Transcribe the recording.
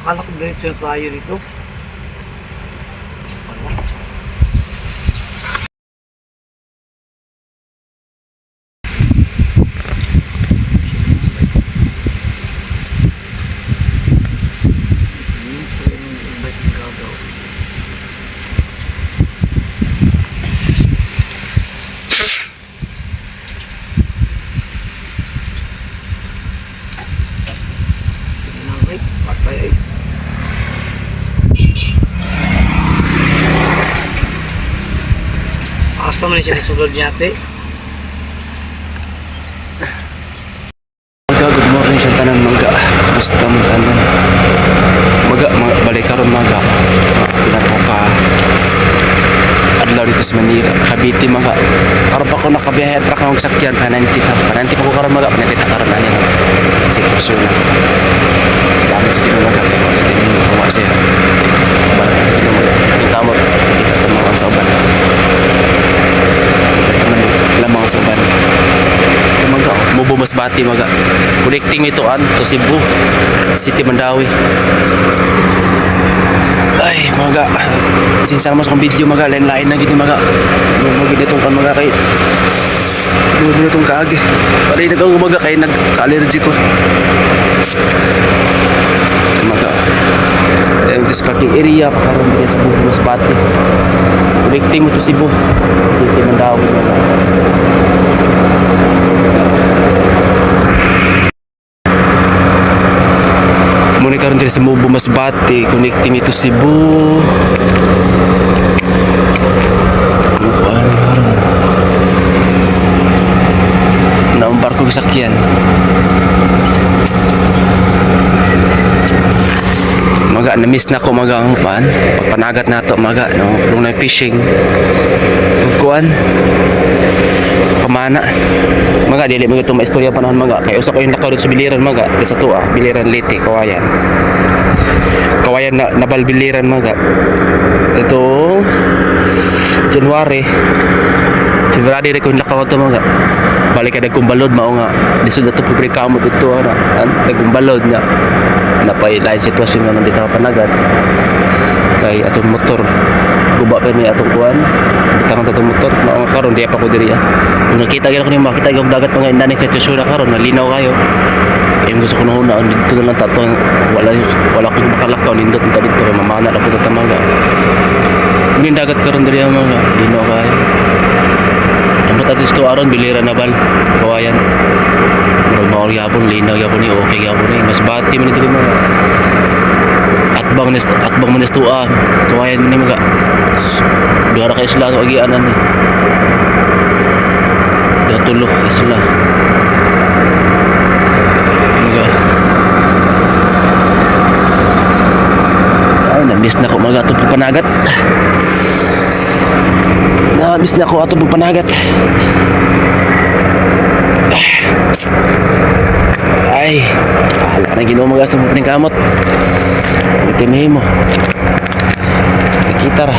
Akala ko diretso na tayo dito. Wala. Ay, patay ay. Asa man siya nasulod niya ate? Maga, good morning sa tanan maga. Kumusta mo tanan? Maga, maga balik karon maga. Pila ko ka adlaw dito sa Manila, Cavite maga. Karon pa ko nakabiyahe truck ng sakyan pananti ta. Pananti pa ko karon maga, pananti ta karon ani. Sa persona. Salamat sa Ginoo maga kay wala din mo kawa siya. Balik sa Ginoo maga. Ang kamot kita tamangan sa uban. Kita man lamang sa uban. Maga, oh. Mubo Masbate maga. Connecting nito an to Cebu City Mandawi. Ay, maga. Sinsara mo sa akong video maga, lain-lain na gid ni maga. Mo gid itong kan maga kay mo itong kaagi. Paray na kang umaga kay nagka-allergy ko. Maga. Then this parking area pa karon dito sa Mubo Masbate. Connecting mo to Cebu City Mandawi maga. Muna karon diri sa Mubo Masbate, connecting ito Cebu. Ano ko ano karon? Naong barko sakyan. Maga na miss na ko maga ang pan. Pagpanagat nato maga no, nung na fishing. Ug kuan pamana. Maga dili mo ito maistorya panahon maga kay usa ko yung lakaw dito sa biliran maga di sa tuwa, biliran Leyte, Kawayan. Kawayan na nabalbiliran maga. Ito January February ra ko yung lakaw ato maga. Balik ka dagkong balod mao nga lisod ato pobre kamot ito ana dagkong balod nga napay lain sitwasyon nga nandito ka panagat kay atong motor guba pa ni atong kuan bitang atong motor mao nga karon diya pa ko diri ah. Kung nakita gyud ako ni makita gyud dagat mga indan sitwasyon na karon nalinaw kayo kay gusto ko na dito na lang tato wala wala ko makalakaw nindot ta dito kay mamana ra pud ta tamaga. Hindi dagat karon diri ang mga linaw kayo. Ambot ato isto aron bilira na bal kawayan. Murag mao gyapon linaw gyapon ni okay gyapon ni mas bati man diri mga atbang ni atbang man isto ah kawayan man ni mga duha ra ka isla ato agianan ni. Duha tulo ka isla. Mga ay, na-miss na ko mga atong pagpanagat. Na-miss na ko atong pagpanagat. Ay, wala na Ginoo mga sa mga kamot. Itimihin mo. Nakita ra.